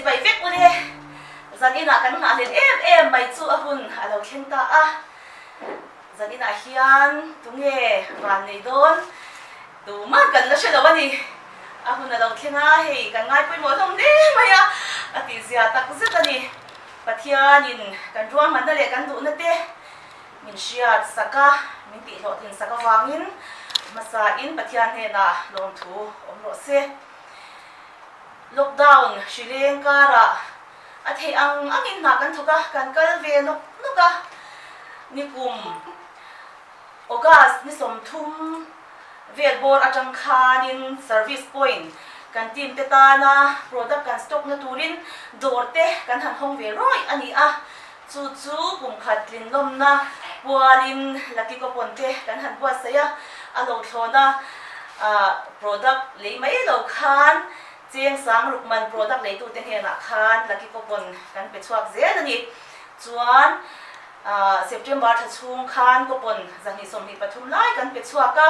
Chibai vek ule, zan inah kan nghahhlelh em em mai chu a hun a lo thleng ta a. Zan inah hian tunge van nei dawn tumah kan la hre lo a ni. A hun a lo thleng a, hei kan ngai pawimawh hlawm hle mai a, a tihzia tak zet a ni. Pathianin kan ruahmanna leh kan duhna te min hriat sak a, min tihhlawhtlin sak avangin hmasain Pathian hnenah lawmthu awm rawh se. Lockdown hri leng karah a theih ang angin hna kan thawk a, kan kal ve nawk nawk a. Nikum August ni 30 vel bawr atang khanin service point kan team te tana product kan stock na turin dawr te kan han hawng ve rawih a ni a. Chu chu kum khat tlinlawmna pualin Lucky Coupon te kan han buatsaih a, a lo thlawn a, product lei mai lo khan cheng sang ruk man product leitute hnenah khan Lucky Coupon kan pe chhuak zel a ni. Chuan September thla chhung khan coupon 223 lai kan pe chhuak a,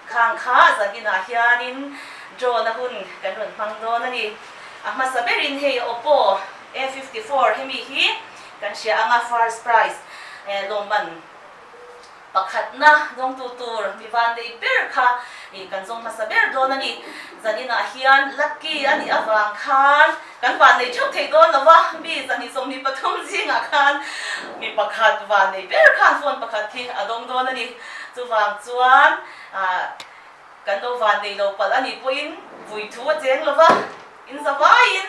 khang kha zan inah hianin draw na hun kan rawn hmang dawn a ni. A hmasa berin hei Oppo A 54 hemi hi kan hria anga first prize lawmman pakhatna dawngtu tur mi van nei ber kha kan zawng hmasa ber dawn a ni. Zaninah hian lucky a nih avang khan kan van nei theuh thei dawn lo va, mi 223 zingah khan mi pakhat van nei ber khan phone pakhat hi a dawng dawn a ni. Chuvang chuan kan lo van nei lo palh a nih pawhin vui thu a cheng lo va. In zavaiin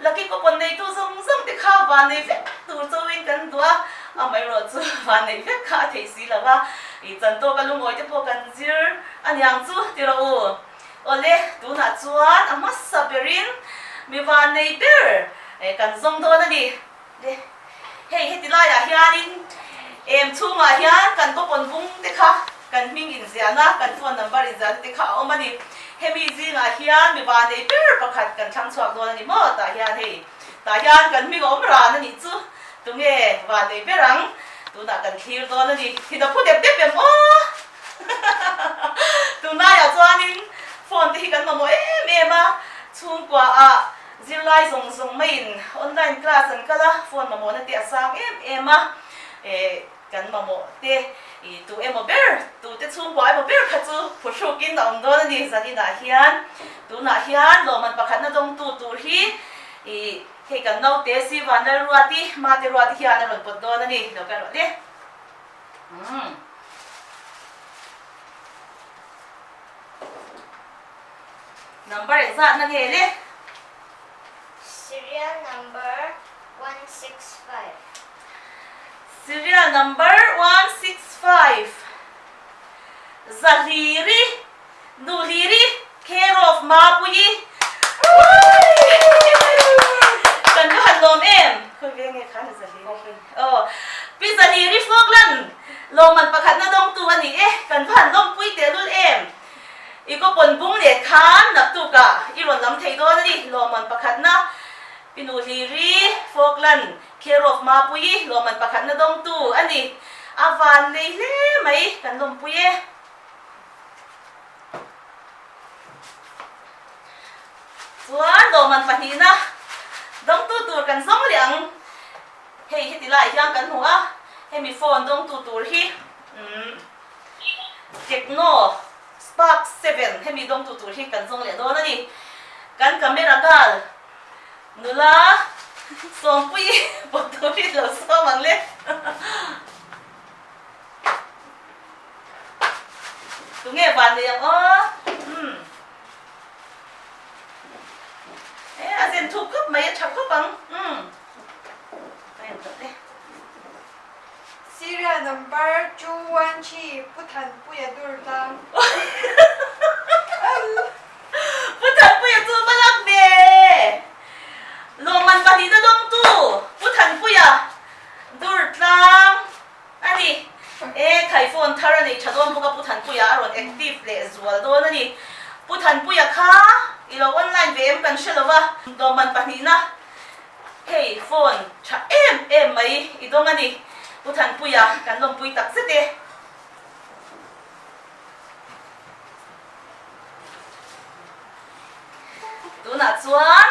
Lucky coupon neitu zawng zawng te kha van nei vek tur chauhin kan duh a, amaherawh chu van nei vek kha a theih si lo a, i chan tawk a lungawi te pawh kan zir a niang chu ti rawh u. Awle, tunah chuan a hmasa berin mi van nei ber kan zawng dawn a ni. Le, hei heti laiah hianin em chhungah hian kan coupon bung te kha kan hming inziahna, kan phone number inziahna te kha a awm a ni. Hemi zingah hian mi vanei ber pakhat kan thlang chhuak dawn a ni maw? Tah hian hei, tah hian kan hming a awm ran a nih chu. Tunge vanei ber ang? Tunah kan thlir dawn a ni. Thin a phu dep dep em aw? Tunlaiah chuanin phone te hi kan mamawh em em a, chhungkuaah Zirlai zawng zawng maiin online class an kal a, phone mamawhna te a sang em em a, eh kan mamawh te i tu emaw ber, tu te chhungkua emaw ber kha chu phuhrukin a awm dawn a ni zan inah hian. Tunah hian lawmman pakhatna dawngtu tur hi i hei kan naute Sivan Lalruati, Mate Ruati hian a rawn pawt dawn a ni, lo kal rawh le. Umm. Number engzatna nge le? Serial number 165. Serial number 165. Zahliri, Duhliri, care of Mapuii. Kan va han lawm em? Khawi ve nge khan a Zahliri? Aw, Pi Zahliri Falkland lawmman pakhatna dawngtu a ni e. Kan va han lawmpui tehlul em? I coupon bung leh khan naktukah i rawn lam thei dawn a ni. Lawmman pakhatna Pi Nuhliri, Falkland, care of Mapuii lawmman pakhatna dawngtu a ni. A van nei hle mai kan lawmpui e. Chuan lawmman pahnihna dawngtu tur kan zawng leh ang. Hei heti laiah hian kan hmu a, hemi phone dawngtu tur hi umm. Tecno Spark 7 hemi dawngtu tur hi kan zawng leh dawn a ni. Kan camera girl nula Sawmpuii pawt tur hi lo sawm ang le. Tunge van nei ang aw? Umm. E a zen thuk khawp mai a tha khawp ang. Umm. Ka en tawh le. Serial number 213 Pu Thanpuia Durtlang. Pu Thanpuia chu va lak ve! Lawmman pahnihna dawngtu Pu Thanpuia Durtlang a ni. E, khai phone thar a nei tha dawn bawk a, Pu Thanpuia a rawn active leh zual dawn a ni. Pu Thanpuia kha i lo online ve em kan hre lo va, lawmman pahnihna Hei phone tha em em mai i dawng a ni. Pu Thanpuia kan lawmpui tak zet e. Tunah chuan.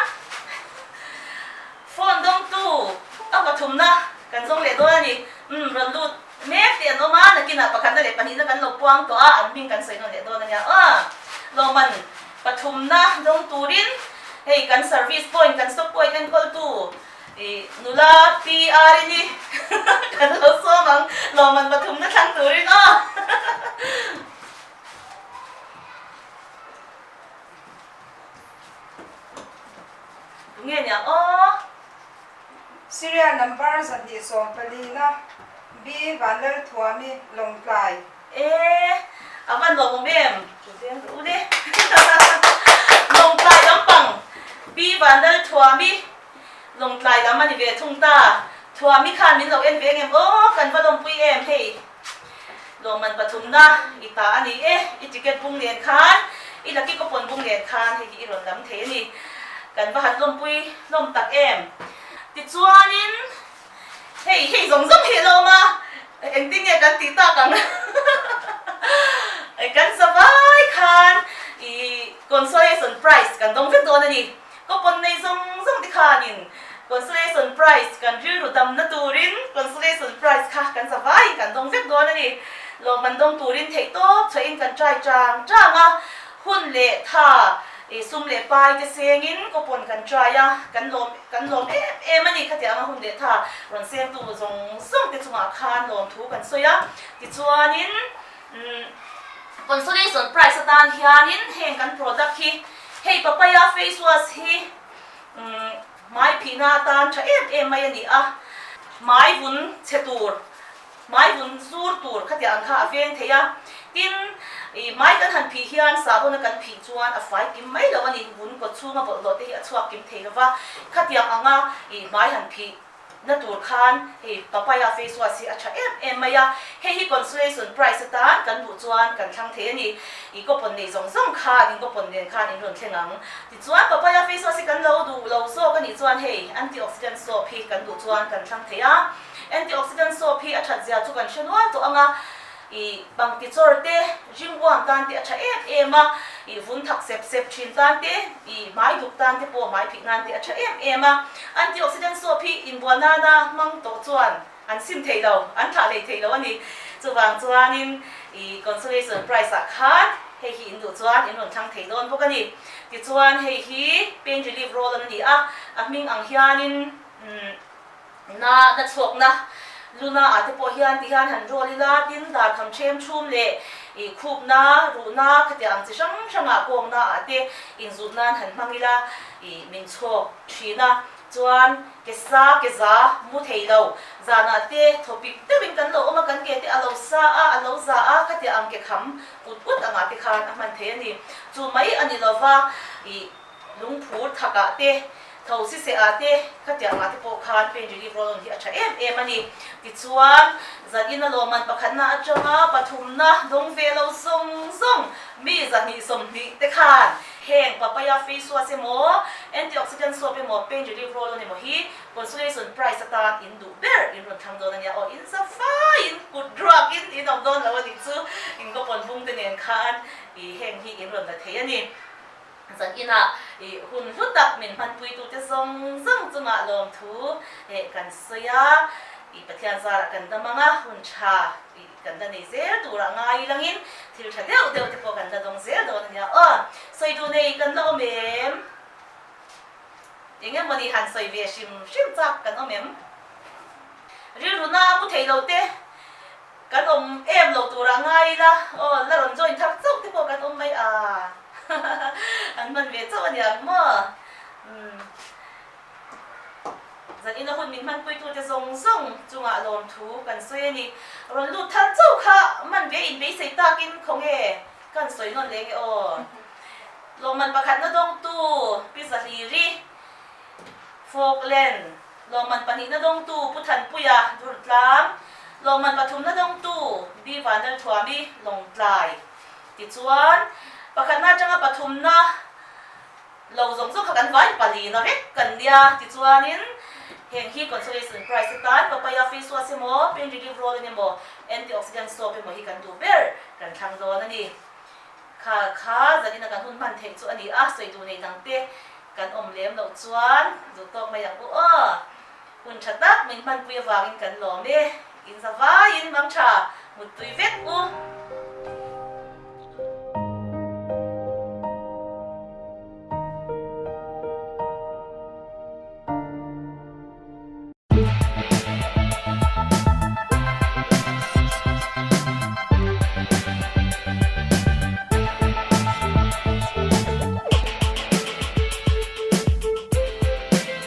pathumna kan zawng leh dawn a ni. Umm rawn lut mek te an awm a, nakinah pakhatna leh pahnihna kan lo puang tawh a, an hming kan sawi nawn leh dawn a nia. Aw lawmman pathumna dawng turin hei kan service point kan stock point enkawltu ih nula Pi Arini kan lo sawm ang lawmman pathumna thlang turin aw. Tunge niang aw? Serial number 240 na B Vanlalthuami Lawngtlai. E a van lawmawm em? Chu veng ru le. Lawngtlai lampang B Vanlalthuami Lawngtlai lam a ni ve thung ta. Thuami khan min lo en ve ngem aw kan va lawmpui em hei. Lawmman pathumna i ta a ni e, i ticket bung nen khan, i lucky coupon bung nen khan hei hi i rawn lam thei a ni. Kan va han lawmpui hlawm tak em. Tichuanin hei hei zawng zawng hi a lawm a, engtin nge kan tih tak ang? Kan zavai khan i consolation prize kan dawng vek dawn a ni. Coupon nei zawng zawng te khanin Consolation Prize kan rilru damna turin Consolation Prize kha kan za vaiin kan dawng vek dawn a ni. Lawmman dawng turin theihtawp chhuahin kan try chang chang a, hun leh tha ih sum leh pai te sengin coupon kan try a, kan lawm kan lawm em em a ni. Khatiang a hun leh tha rawn sengtu zawng zawng te chungah khan lawmthu kan sawi a, tichuanin umm Consolation Prize atan hianin heng kan product hi hei papaya face wash hi umm Hmai phihna atan tha em em mai a ni a, hmai vun chhe tur, hmai vun zur tur khatiang ang kha a veng thei a. Tin, ih hmai kan han phih hian sahbawna kan phih chuan a fai kim mai lo a ni, vun kawt chhunga bawlhhlawh te hi a chhuak kim thei lo va, khatiang anga ih hmai han phih na tur khan hei papaya face wash hi a tha em em mai a, hei hi consolation prize atan kan duh chuan kan thlang thei a ni, i coupon nei zawng zawng khan in coupon nen khan in rawn thleng ang. Tichuan papaya face wash hi kan lo duh lo zawk a nih chuan hei antioxidant soap hi kan duh chuan kan thlang thei a, antioxidant soap hi a that zia chu kan hre nual tawh ang a, i pangti chawr te, ringworm tan te a tha em em a, i vun thak sep sep thin tan te, i hmai duk tan te pawh hmai phih nan te a tha em em a. Antioxidant soap hi inbual nana hmang tawh chuan an sim thei lo, an thlah hlei thei lo a ni. Chuvang chuanin i consolation prize ah khan hei hi in duh chuan in rawn thlang thei dawn bawk a ni. Tichuan hei hi pain relief roll an a ni a, a hming ang hianin umm. Na na chhuakna luna ah te pawh hian ti hian han roll ila tin dar kham them thum leh ih khupna ruhna khatiang ang chi hrang hrang ah kawngna ah te inzut nan han hmang ila ih min chhawk thin a chuan ke sa ke za mu thei lo zanah te thawpik deuhin kan lo awm a kan ke te a lo sa a a lo za a khatiang ang ke kham ut ut angah te khan a hman thei a ni chu mai a ni lova ih Lungphur thakah te, tho sisehah te, khatiangah te pawh khan pain relief roll on hi a tha em em a ni. Tichuan, zan ina lawmman pakhatna atanga pathumna dawng ve lo zawng zawng mi 220 te khan heng papaya face wash emaw, antioxidant soap emaw, pain relief roll on emaw hi consolation prize atan in duh ber in rawn thlang dawn a nia aw, in za faiin kut ruakin in awm dawn lo a nih chu, in kawpawn bung te nen khan i heng hi in rawn la thei a ni. Zan inah i hun hlu tak min hmanpuitute zawng zawng chungah lawmthu kan sawi a, i Pathian zarah kan dam ang a, hun tha i kan la nei zel turah ngai ilangin thil tha deuh deuh te pawh kan la dawng zel dawn a nia aw. Sawi duh nei kan la awm em? Eng emawni han sawi ve hrim hrim chak kan awm em? Rilru na a mu thei lo te. Kan awm em lo turah ngai ila aw, la rawn join thar chauh te pawh kan awm mai a, an hman ve chauh a niang maw? Umm zan ina hun min hmanpuitute zawng zawng chungah lawmthu kan sawi a ni. Rawn lut thar chauh kha hman ve inbeisei takin khawnge kan sawi nawn leh nge aw. Lawmman pakhatna dawngtu Pi Zahliri Falkland. Lawmman pahnihna dawngtu Pu Thanpuia, Durtlang, Lawmman pathumna dawngtu B Vanlalthuami, Lawngtlai. Tichuan, pakhatna atanga pathumna lo zawng zawng kha kan vai palina vek kan nia. Tichuanin, heng hi consolation prize atan papaya face wash emaw, pain relief roll emaw, antioxidant soap emaw hi kan duh ber kan thlang dawn a ni. Kha kha zanina kan hun hman theih chu a ni a, sawi duh nei dangte kan awm lem loh chuan duh tawk mai ang u aw. Hun tha tak min hmanpui avangin kan lawm e. In za vaiin mang tha, muttui vek u.